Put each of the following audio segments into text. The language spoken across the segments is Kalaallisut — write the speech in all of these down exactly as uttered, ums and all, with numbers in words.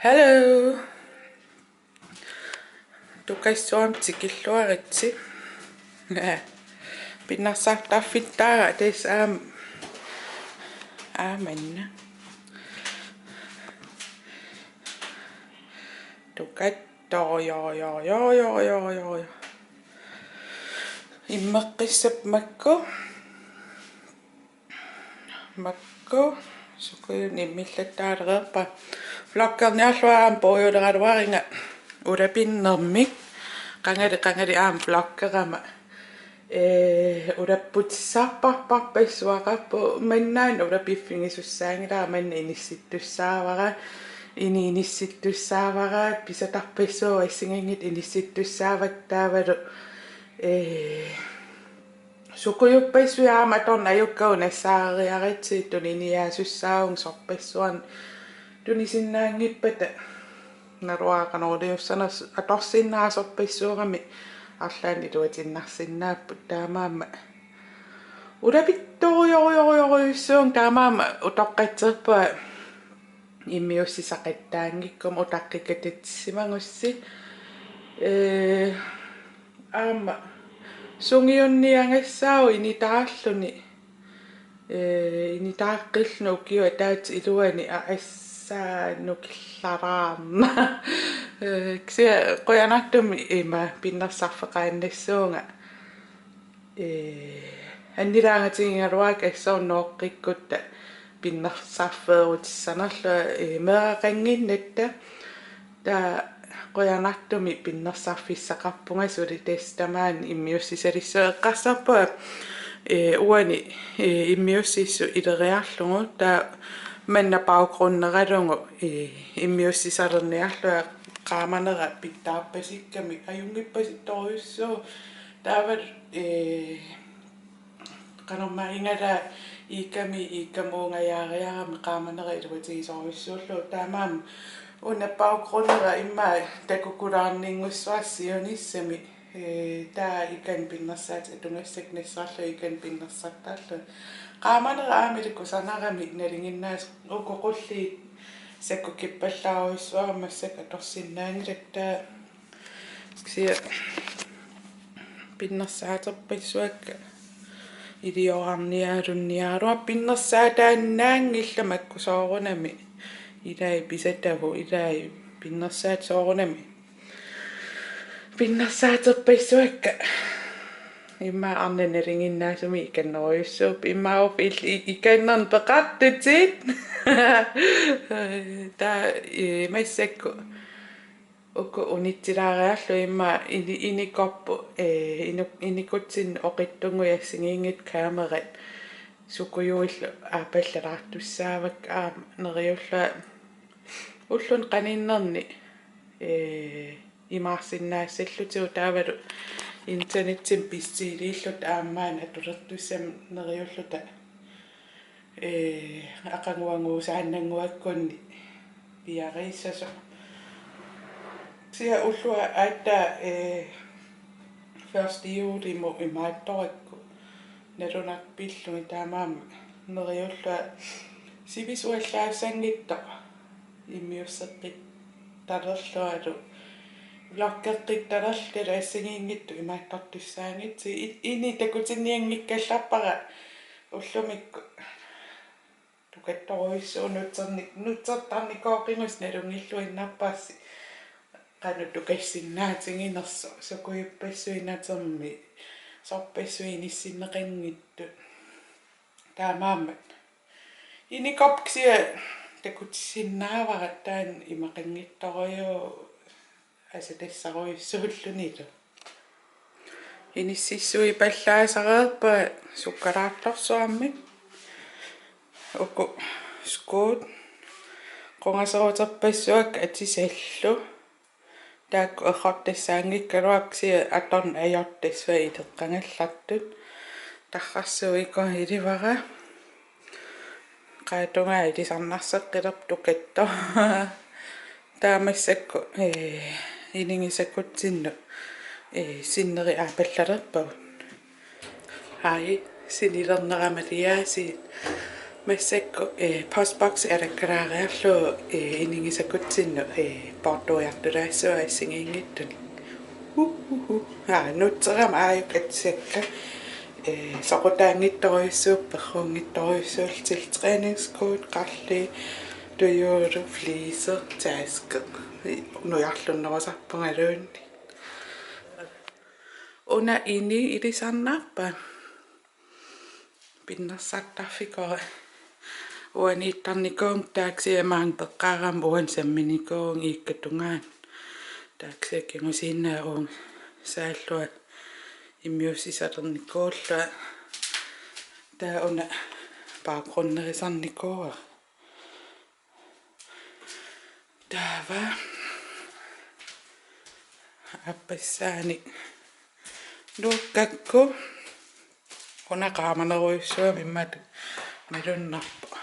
Hello. Tukassuarmik tikilluaritsi. Pinnarsartarfittaara tassa aamma. Aamanna. Tukat. Joo, joo, joo, joo, joo, joo, joo. Immeqqissapput makku. Makku. Sukujunnik immillattaalereerpara. Vloggerniarlunga aamma puiguleraluariga ulapinnermik. Qangali, qangali aamma vloggerama. Ee, ulapputissarpassuaqarpoq mannaana ulapiffigisussaanngilara manna inissittussaavara, ini inissittussaavara, pisatarpassuit assigiinngitsut inissittussaavakka taavalu, ee, sukujuppassuit aamma atorneq ajukkagut nassaareriaritsi tuniniaasussaavunga sorpassuarnik tunisinnaanngippata. Naluara qanoq iliussanersoq atorsinnaasorpassuarnik arlaannik iluatinnarsinnaapput taamaammat. Ulapittorujorujorujorujussuunga taamaammat utoqqatserpunga immiussisaqattaanngikkuma utaqqikatatissimagussi. Ee, aamma sungiunniagassaavoq initaarluni. Ee, initaaqqilluni ukiup ataatsip iluani a-, assaanukillaraarna. Ee, kisianni qujanartumik ima pinnersarfeqaannassuunga. Ee, annilaangatigigaluarpara assornooqqikkutta pinnersarfeerutissanerlunga, ee, meeraqannginnatta. Taava qujanartumik pinnersarfissaqarpunga suli tassa tamaani immiussisalissuunga eqqarsarpunga, ee, uani, ee, immiussissut ileriarlugu taava manna baggrunderalugu, ee, immiussisalerniarlunga qaamanera pitsaarpasikkami ajunngippasittorujussuuvoq taava, ee, qanormaa igalaat iikkami, iikkamuungajaariarami qaamanera iluatigisorujussuullugu taamaammat una baggrundera immaqa takukkulaarninngussuarsi siunissami, ee, taava ikani pinnersaatit atugassakka nassaarlugit ikani pinnersartarlugit. Qaamanera aamma illit kusanarami nalinginnaasoq uku qulliit sakkukippallaarujussuarmata massakkut atorsinnaanngilakka taava. Kisianni pinnersaaterpassuakka iliorarniarunniaraluarput pinnersaataannaanngillat makku soorunami. Ilai pisatavut, ilai pinnersaatit soorunami. Pinnersaaterpassuakka. Immaqa arnat nalinginnaasumik ikannerujussuupput. Immaqa uku il-, i-, ikannernik peqartutit. Taava, ee, massakkut. Uku unitsilaariarlugit immaqa ini-, inikorput, ee, inu-, inikutsinnut oqitsunnguit assigiinngitsut kamerat sukujuillu aappallalaartussaavakka aamma neriullunga ulluni qaninnerni, ee, imaarsinnaassallutigu taavalu internetsimi bestiiliilluta aamma maani atulertussamik neriulluta. Ee, aqaguaguusaannannguakkunni piareersasut. Kisianni ulloq aatsaat, ee, første julimut imaattorakku nalunarpillugit taamaammat neriullunga sivisuallaassanngitsoq immiusseqqittalerlungalu vloggeqqittalerlungalu assigiinngitsut imaattortussaanngitsugut i-, ini takutinnianngikkallarpara ullumikkut. Tukattorujussuuvoq nutserni-, nutsertarnikooqigussi nalunngilluinnarparsi qanoq tukassinnaatiginersoq sukujuppassuit natermi sorpassuit inissinneqanngitsut. Taamaammat. Inikorput kisianni takutissinnaavara taanna imaqanngitsorujuk asatassarujussuullunilu. Inississuipallaassareerpara sukkalaartorsuarmik. Uku skuut qungaseruterpassuakka atisallu. Taakku errortassaanngikkaluarput kisianni atorneq ajortassaaq ileqqagallartut. Tarrarsuup ikoq ilivara. Qaatungaa ilisarnarseqqilerpoq tukattoq. Taava massakkut, ee, inigisakutsinnut, ee, sinneri aappallalerpagut. Ai, sinilernerama liaasiit. Massakkut, eh, postboksi alakkalaariarlugu, eh, inigisakutsinnut, eh, poortuiartulaassavara assigiinngitsunik. Uhuhu. Aa, nuutserama aajuku atisakka. Eh, soqutaanngitsorujussuupput, perruunngitsorujussuullutik, træningsskoot, qarlii, tujuulu, fleece, taske. Nujarlunnerusarpungaluunniit. Una ini ilisarnarpa? Pinnersartarfikuuara. Uaniittarnikuuvunga, taava kisianni maanga peqqaarama uani samminikuuvunga iikkatungaanut. Taava kisianni kingusinnaavunga saallunga immiussisalernikuullunga. Taava una baggrunderisarnikuuara. Taava aappassaanik nuukkakku una qaamanerujussuugami, imatut malunnarpoq.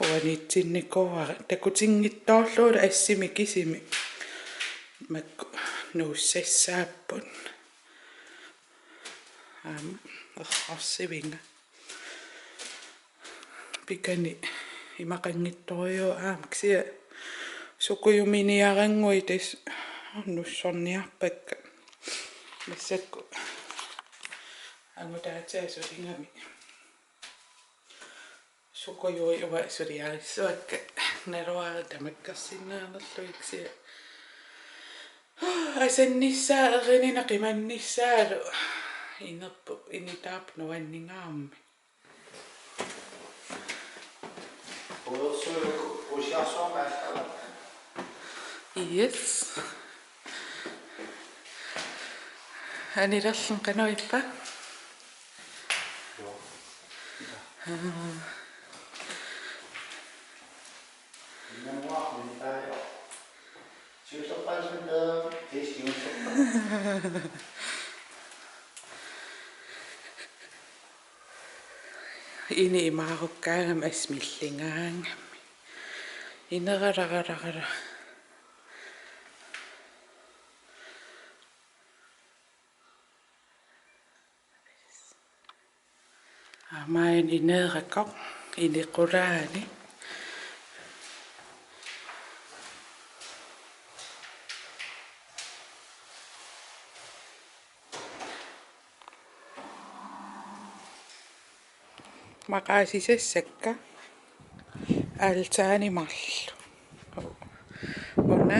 Uaniitsinnikuuara, takutinngitsoorlugulu assimi kisimi makku nuussassaapput. Aamma errorsivinga. Pikani imaqanngitsorujuuvoq aamma, kisianni sukujuminiarannguit tassa nussorniarpakka. Massakkut angutaatiga suligami sukujuit uanga suliarissavakka, naluara tamakkersinnaanerlugit, kisianni asannissaa erinina qimannissaalu inerpu-, initaap nuanningaarmi. Yes. Anilerlun qanoq ippa? Ini imaarukkaangami asmillingaangami. Ineralaaralaaraa. Aamma ineerakoq, inequlaani. Maqaasisassakka altaani marluk. Una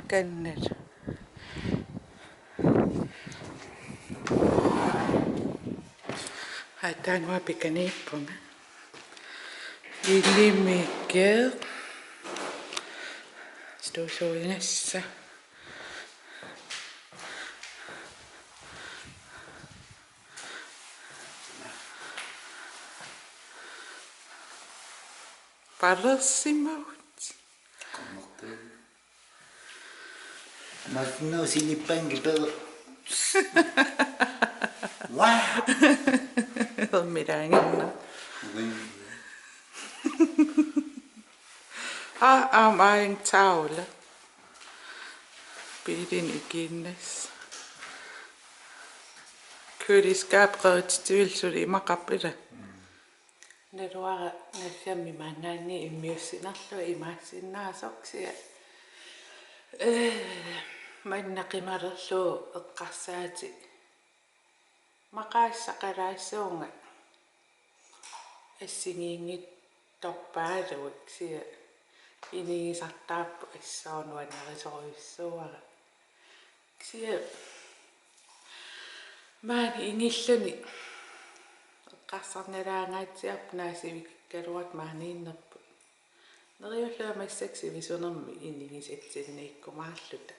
kannat. Ataannguaq pikaniippunga. Ilimikeq. Støvsuginnassa. Palersimavut. Qummertu. Massinnaasinippangipera. Waa. Ermilaanginna. Ui. Aa, aamma aajuna tavle. Biilini ikiinnassaaq. Køleskab qerititivillu suli imaqarpoq ila. Naluara nassami maannaanni immiussinerlugu imaassinnaasut, kisianni, ee, manna qimalerlugu eqqarsaatit maqaassaqalaassuunga assigiinngitsorpaalugit, kisianni inigisartaarput assut nuannarisorujussuuara. Kisianni maani ingilluni eqqarsarnalaangaatsiarput naasivikkaluartut maaniinnerput. Neriullunga massakkut sivisunermik inigisatsinniikkumaarluta.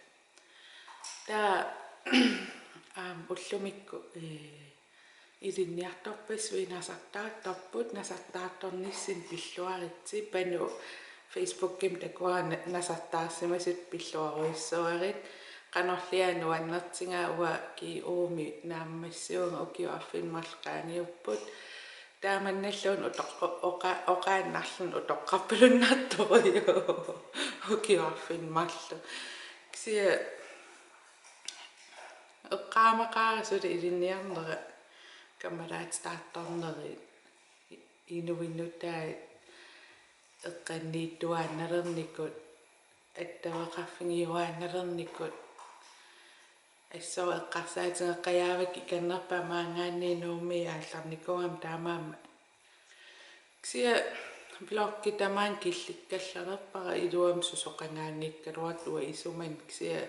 Taava aamma ullumikkut, ee, ilinniartorpassuit nasartaartarput, nasartaartornissinni pilluaritsi, Panu Facebookimi takuara na-, nasartaarsimasutut pilluarujussuarit, qanorliaq nuannertigaa, uanga G O-mi naammassivunga, ukiut arfineq-marluk qaangiupput, taamannalluunniit utoq-, o-, oqa-, oqaannarluni utoqqarpalunnartorujuuvoq ukiut arfineq-marluk. Kisianni eqqaamaqaara suli ilinniarnera, kammalaatitaartorneri. inuit nutaat eqqanniittuaannalernikut, attaveqarfigiuaannalernikut, assut eqqarsaatigeqqajaavakka ikannerpaamik maanngaanniit Nuummi aallarnikuugama taamaammat. Kisianni vloggi tamaani killikkallalerpara, iluamik susoqangaanngikkaluartoq uanga isumani, kisianni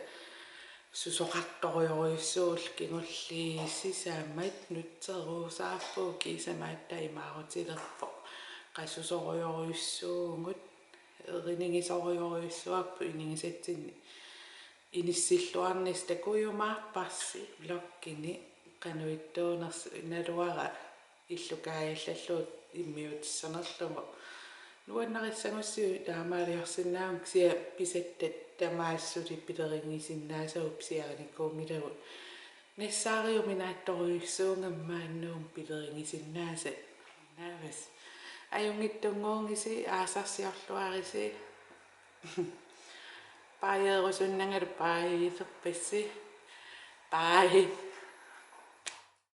susoqartorujorujussuullunga kingulliit sisamat nutseruusaarpugut, kiisami aatsaat imaarutilerpoq. Qasusorujorujussuuvugut, erinigisorujorujussuarput inigisatsinnik inissilluarnissaq, takujumaarparsi vloggini qanoq ittuunersoq, naluara illukaajallallugu immiutissanerlugu. Nuannarissagussi taamaaliorsinnaavugut, kisianni pisattat tamaasa suli pilerigisinnaasavut pisiarinikuunngilagut. Nassaariuminaattorujussuugami maani Nuummi pilerigisinnaasat. Naavas. Ajunngitsunnguugisi, aasarsiorluarisi. Baajeerusunnangalu baajeerpassi. Bye.